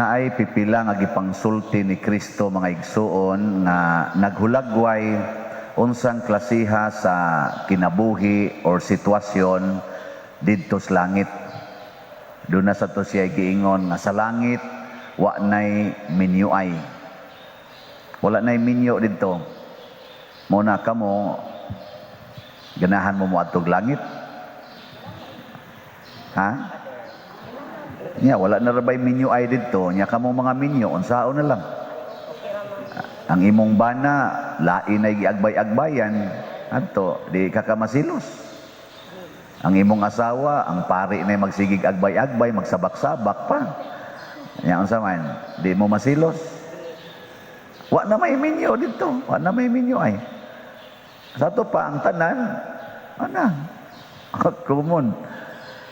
Naay pipila nga gipangsulti ni Kristo, mga igsuon, nga naghulagway unsang klasiha sa kinabuhi or sitwasyon didto sa langit. Duna sa to siya giingon nga sa langit wa nay minyuay. Wala nay minyo didto. Mo na kamo, ganahan mo moadtog langit? Ha? Nya wala na ra bay minyo ay didto, nya kamo mga minyo unsaon na lang? Ang imong bana lain ay giagbay-agbayan adto, di ka ka masilos. Ang imong asawa, ang pari na magsigig agbay-agbay, magsabak-sabak pa. Nya unsa man, di mo masilos. Wa na may minyo didto, wa na may minyo ay. Sa to pa ang tanan, ana, common.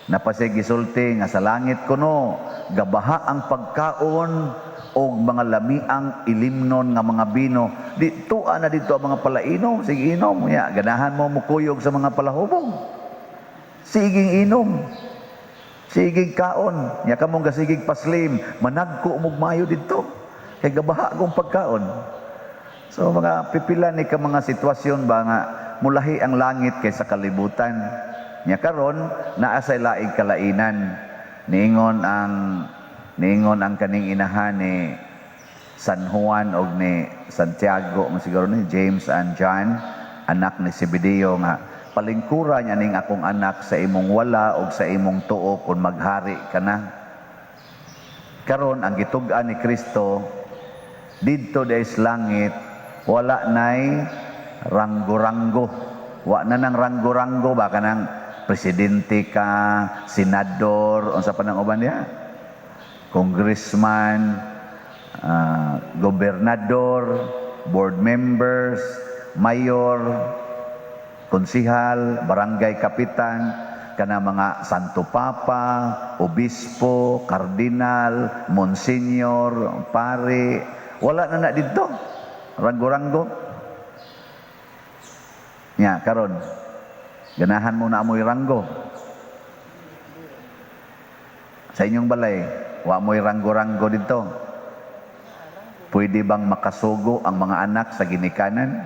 Napasay gisulti nga sa langit kuno gabaha ang pagkaon og mga lamiang ilimnon nga mga bino. Di tua na dito ang mga palainom, sige inom. Ya, ganahan mo mukuyog sa mga palahubog. Siging inom. Siging kaon. Nya kamong gasigig paslim, managko mog mayo didto. Kay gabaha kong pagkaon. So mga pipila ni ka mga sitwasyon ba nga mulahi ang langit kaysa kalibutan. Nya karon naa say laing kalainan. Niingon ang kaning inahan ni San Juan og ni Santiago, man siguro ni James and John, anak ni Zebedeo, nga palingkura niya ning akong anak sa imong wala og sa imong tuo kung maghari ka na. Karon ang gitug-an ni Kristo didto sa langit, wala nay ranggo-ranggo. Wa na nang ranggo-ranggo ba, kanang presidente ka, senador, unsa pa nang uban diha? Congressman, gobernador, board members, mayor, konsihal, barangay kapitan, kana mga Santo Papa, obispo, kardinal, monsignor, pare, wala na na didto. Ranggo-ranggo. Nya karon ganahan mo na amoy ranggo. Sa inyong balay, wa mo'y ranggo-ranggo dito. Pwede bang makasugo ang mga anak sa ginikanan?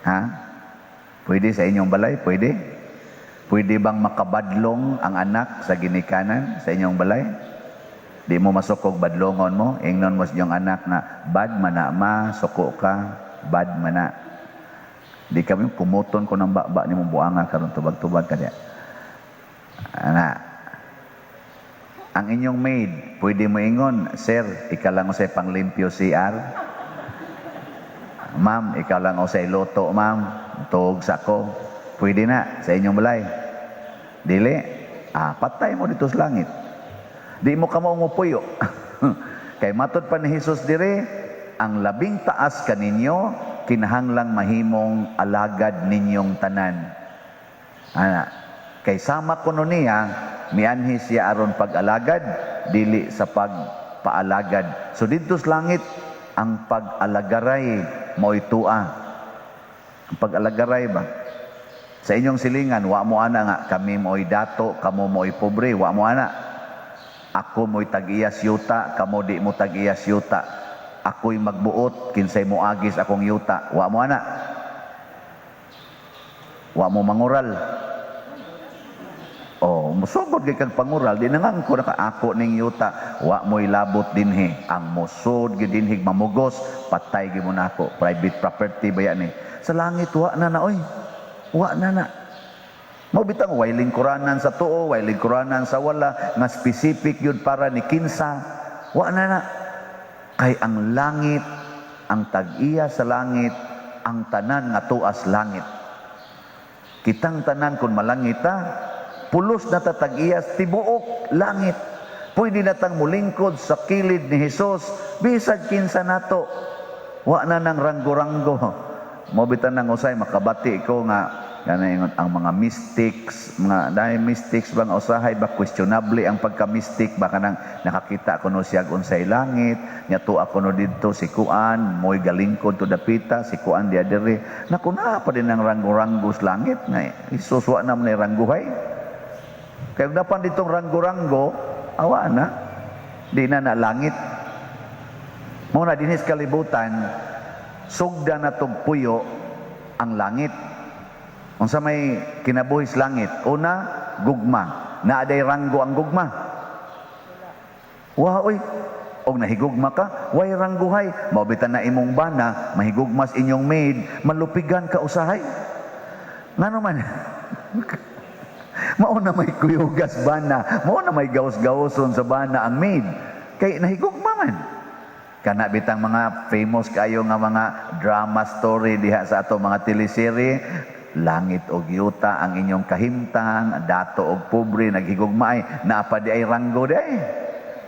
Ha? Pwede sa inyong balay? Pwede? Pwede bang makabadlong ang anak sa ginikanan sa inyong balay? Di mo masukog, badlongon mo, ingnon mo sa inyong anak na, "Bad mana ma, suko ka, bad mana." Di kami kumuton ko ng baba ni mong buanga karon, tubag-tubag ka diya. Ana. Ang inyong maid, pwede mo ingon, "Sir, ikaw lang usay panglimpyo CR. Ma'am, ikaw lang usay luto, ma'am. Tuog sa ko." Pwede na sa inyong balay? Dili? Ah, patay mo dito sa langit. Di mo kamo mupuyo. Kay matod pa ni Jesus dire, ang labing taas kaninyo, kinahanglang mahimong alagad ninyong tanan. Ana, kay sama kuno niya, mianhi siya aron pag-alagad, dili sa pagpaalagad. So didto sa langit, ang pag-alagaray mo'y tua. Ang pag-alagaray ba? Sa inyong silingan, wa mo ana nga, kami mo'y dato, kamo mo'y pobre, wa mo ana. Ako mo'y tag-iyas yuta, kamo di mo tag-iyas yuta. Ako'y magbuot, kinsay mo agis akong yuta. Wa mo ana. Wa mo mangural. Oh, musugod kay kag pangural, di nangangko na ka ako ning yuta, wa mo'y labot dinhi. Ang musod gid dinhi mamugos, patay gid mo nako. Private property ba yan eh. Sa langit wa na na oy. Wa na na. Mao bitang way lingkuranan sa tuo, way lingkuranan sa wala, nga specific yun para ni kinsa. Wa na na. Kay ang langit, ang tag-iya sa langit, ang tanan nga tuas langit. Kitang tanan kung malangita, pulos na ta tag-iyas tibuok langit. Pwede na tang mulingkod sa kilid ni Jesus, bisag kinsa nato. Wa na nang ranggo-ranggo. Mao bitan nang usay makabati ko nga kanang ang mga mystics, mga dahil mystics bang usahay ba questionable ang pagka-mystic ba, kanang nakakita kuno siya unsay langit, nya tuwa kuno didto si kuan, mo'y galingkod to dapita si kuan diya diri. Naku, naa pa din ang ranggo-ranggo sa langit nga Jesus wa na man rangguhay. Kay napan ditong ranggo-ranggo, awa na. Di na na langit. Mao na dinhi sa kalibutan, sugda na tog puyo ang langit. Unsa may kinabuhi sa langit? Una, gugma. Naa day ranggo ang gugma? Wa oy. Og nahigugma ka, way rangguhay. Mao bitan na imong bana, mahigugma sa inyong maid, malupigan ka usahay. Ngano man? Mao na may kuyugas bana, mao na may gawas-gawason sa bana ang maid. Kay nahigugma man. Kana bitang mga famous kayo nga mga drama story diha sa ato mga teleserye, langit og yuta ang inyong kahimtang, dato og pobre naghigugmaay, naa pa di ay ranggo di ay.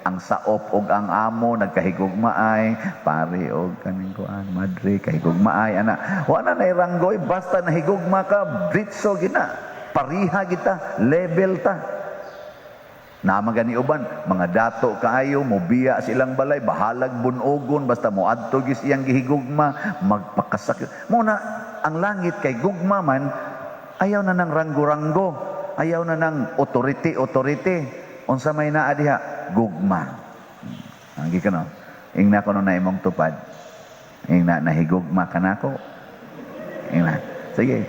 Ang saop og ang amo nagkahigugmaay, pare og kaning kuan, madre kahigugmaay ana. Wa na nay ranggoy, basta nahigugma ka, diretso gina. Pariha kita, level ta. Naa man gani uban, mga dato kaayo, mobiya silang balay, bahalag bunogon, basta moadto gis iyang gihigugma, magpakasakit. Mao na, ang langit kay gugma man, ayaw na ng ranggo-ranggo, ayaw na ng authority-authority. Unsa may naa diha? Gugma. Ang gikan no? Ingna ko no na imong tupad. Ingna, nahigugma ka nako. Ingna. Sige.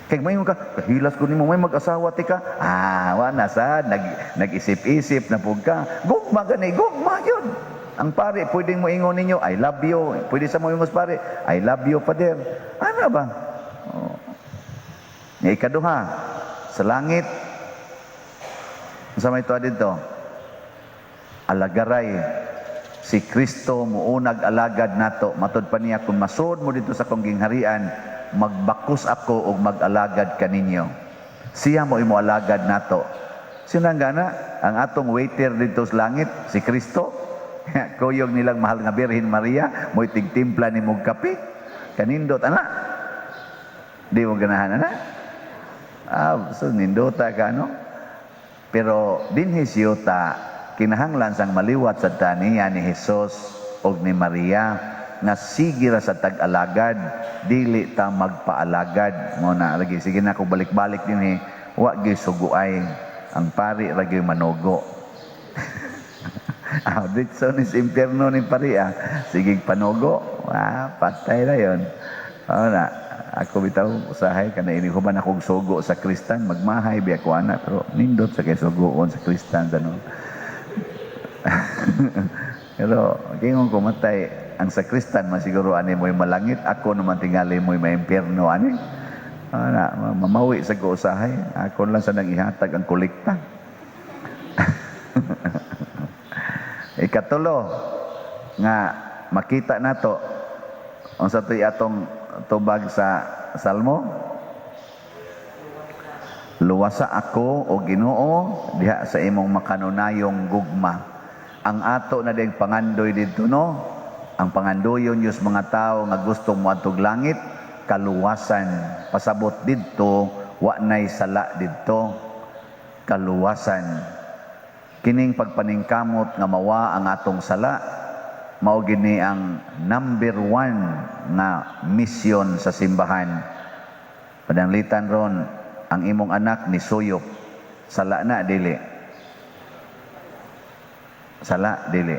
Kay moingon ka, "Kahilas ko nimo, may mag-asawa ti ka." Ah, wa na sad nag-isip-isip na pud ka. Gugma gani, gugma yun. Ang pare, pwedeng mo ingon ninyo, "I love you." Pwede sa mo ingon sa pare, "I love you, Father." Ano ba? Oh. Nga ikaduha, sa langit, sa may tuwa dito, alagaray, si Kristo muunag alagad nato. Matod pa niya, "Kung masud mo dito sa kong gingharian, magbakos ako og mag-alagad kaninyo." Siya mo imo alagad nato. Sino ang gana? Ang atong waiter dito sa langit, si Kristo. Kuyog nilang mahal nga Birhen Maria, mo'y tigtimpla ni mong kape. Kanindot, ana. Di mo ganahan, ana? Ah, so nindota ka, no? Pero dinhi sa yuta, kinahanglan sang maliwat sa taniya ni Jesus og ni Maria nga sige ra sa tag-alagad, dili ta magpaalagad. Mo na lagi, sige na ko balik-balik dinhi, wa gyud suguay ang pari ra gyud manugo. Ah, ditso ni sa impyerno ni pari ah. Sige panugo, ah, patay na yon. Oh, na, ako bitaw usahay kana ini human akong sugo sa kristan, magmahay biya ko ana, pero nindot sa kay sugoon sa kristan sa no. Pero kingon ko matay ang sakristan man siguro ani mo'y malangit, ako naman tingali mo'y maimpyerno ani. Ah, na, mamawi sa ko usahay, ako lang sa nang ihatag ang kolekta. Ikatulo nga makita nato, unsa to'y atong tubag sa Salmo? Luwasa ako o Ginoo diha sa imong makanunayong gugma. Ang ato na ding pangandoy dito no, ang pangandoyon yus mga tao nga gustong moadtog langit, kaluwasan. Pasabot didto, wa nay sala didto. Kaluwasan. Kining pagpaningkamot nga mawa ang atong sala, mao gini ang number one nga mission sa simbahan. Pananglitan ron, ang imong anak ni suyop. Sala na, dili? Sala, dili?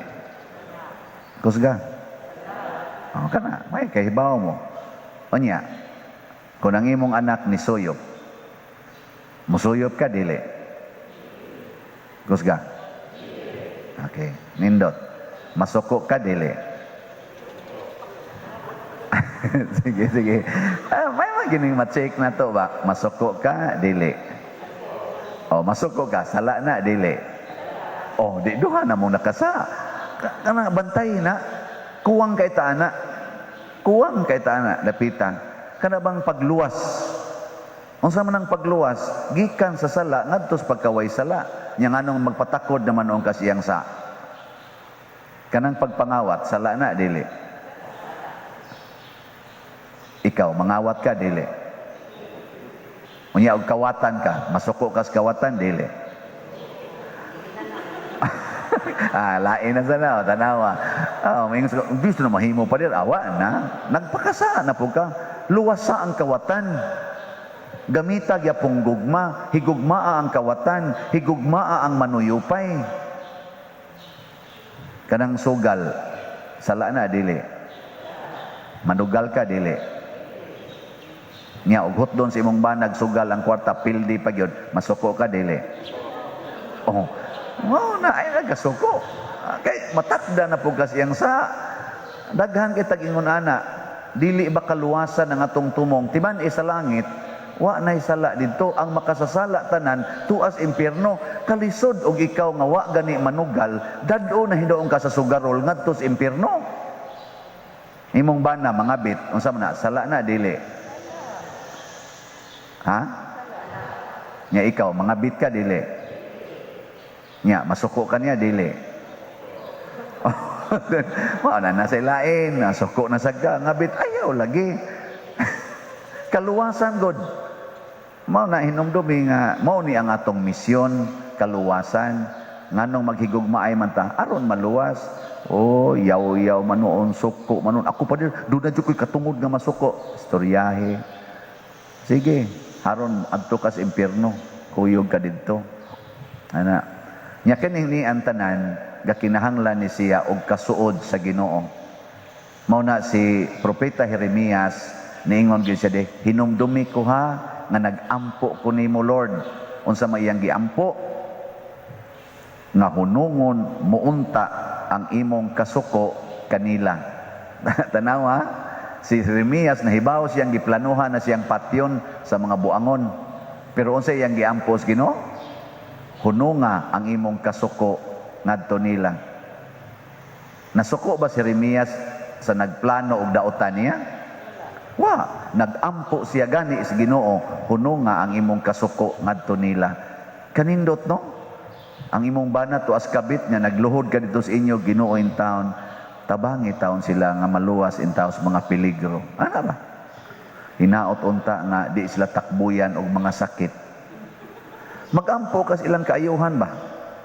Kusga. Oh, kana, may kahibaw mo. Unya, kung ang imong anak ni suyop, musuyop ka, dili? Kusga. Okay, nindot. Masuko ka, dili? Sige, sige. Ah, may mga gining ma-check na to ba? Masuko ka, dili? Oh, masuko ka, sala na, dili? Oh, di duha na mong nakasa. Kana bantay na. Kuwang kay taana. Kuwang kay taana, dapitan. Kana bang pagluwas? Unsa man ang pagluwas? Gikan sa sala ngadto sa pagkaway sala. Nya nganong magpatakod naman ang kasiyang sa. Kanang pagpangawat, sala na, dili? Ikaw, mangawat ka, dili? Unya og kawatan ka, masuko ka sa kawatan, dili? Ah, lain na sana, oh, tanawa. Ah, may sa gusto na mahimo pa dir, awa na. Nagpakasa na po ka. Luwasa ang kawatan. Gamita gyapong gugma, higugmaa ang kawatan, higugmaa ang manuyupay. Kanang sugal, sala na, dili? Manugal ka, dili? Nya og hutdon sa imong banag sugal ang kwarta, pildi pa gyud, masuko ka, dili? Oh. Wow na ay nagasuko. Ah, kay matakda na pud kasi ang sa daghan kay tag-ingon ana, dili ba kaluwasan ang atong tumong? Timan sa langit, wa nay sala didto. Ang makasasala tanan tuas impyerno. Kalisod og ikaw nga wa gani manugal, dad-o na hinuon ka sa sugarol ngadto sa impyerno. Imong bana mangabit, unsa man na? Sala na, dili? Ha? Nya ikaw, mangabit ka, dili? Nya masuko ka niya, dili? Mao na nasa lain, nasuko na sad ka, ngabit ayaw lagi. Kaluwasan god. Mao na hinumdumi nga mao ni ang atong misyon, kaluwasan. Nganong maghigugmaay man ta? Aron maluwas. Oh, yaw-yaw manuon, suko manuon. Ako pa din, doon na jud ko'y katungod nga masuko. Istoryahe. Sige, haron adto ka sa impyerno, kuyog ka didto. Ana. Nya kini ni ang tanan gakinahanglan ni siya og kasuod sa Ginoo. Mao na si Propeta Jeremias niingon gyud siya de, "Hinumdumi ko ha nga nag-ampo ko nimo, Lord." Unsa may iyang giampo? Nga hunungon muunta ang imong kasuko kanila. Tanaw ha? Si Jeremias nahibaw siyang giplanuhan na siyang patyon sa mga buangon. Pero unsa iyang giampo sa Ginoo? "Hununga ang imong kasuko ngadto nila." Nasuko ba si Jeremias sa nagplano og daotan niya? Wa, nagampo siya gani sa Ginoo, "Hununga ang imong kasuko ngadto nila." Kanindot, no? Ang imong bana tuas kabit nga nagluhod ka dito sa inyo, Ginoo in town, tabangi taon sila nga maluwas in taon sa mga peligro. Ano ba? Hinaot unta nga di sila takbuyan og mga sakit. Magampo kas ilang kaayuhan ba?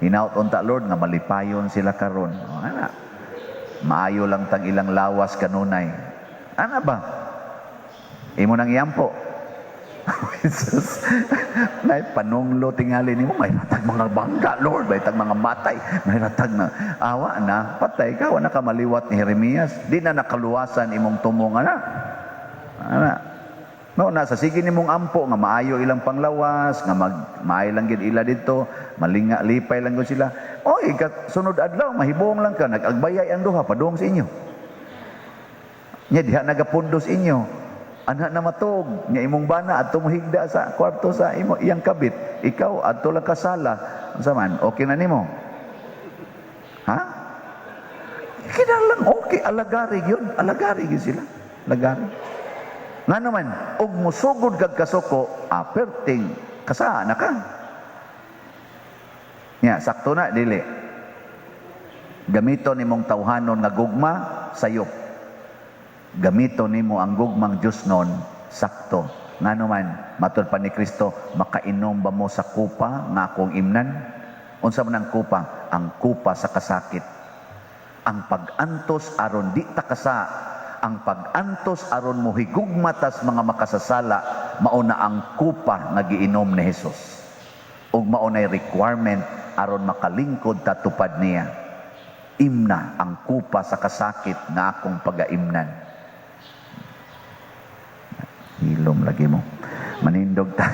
Hinaot unta, Lord, nga malipayon sila karon. O, ana. Maayo lang tag ilang lawas kanunay. Ana ba? Imo nang iampo. Jesus. Nay panunglo tingali nimo, may ratag mga bangga, Lord, may ratag mga matay, may ratag na awa na patay ka, wa na ka maliwat ni Jeremias. Di na nakaluwasan imong tumong ana. Ana. No, na sa sige nimong ampo nga maayo ilang panglawas, nga mag maayo lang gid ila didto, malinga lipay lang gud sila. Oy, sunod adlaw mahibong lang ka, nag-agbayay ang duha padung sa inyo. Nya diha nagapundo sa inyo. Ana na matug, nya imong bana adto mohigda sa kwarto sa imo iyang kabit. Ikaw adto lang kasala. Unsa man? Okay na nimo? Ha? Kinahanglan okay, alagari yun. Alagari yun sila. Alagari. Nga naman, og musugod kag kasuko, aperting kasa na ka. Nya, sakto na, dili? Gamito nimong tawhanon nga gugma, sayop. Gamito nimo ang gugmang Diyos nun, sakto. Nga naman, matud pa ni Kristo, "Makainom ba mo sa kupa nga akong imnan?" Unsa man ang kupa? Ang kupa sa kasakit. Ang pag-antos aron di ta kasa, ang pag-antos aron mo higugma tas mga makasasala, mao na ang kupa nga giinom ni Jesus. Ug mao nay requirement aron makalingkod ta tupad niya. "Imna ang kupa sa kasakit nga akong pagaimnan." Hilom lagi mo. Manindog ta.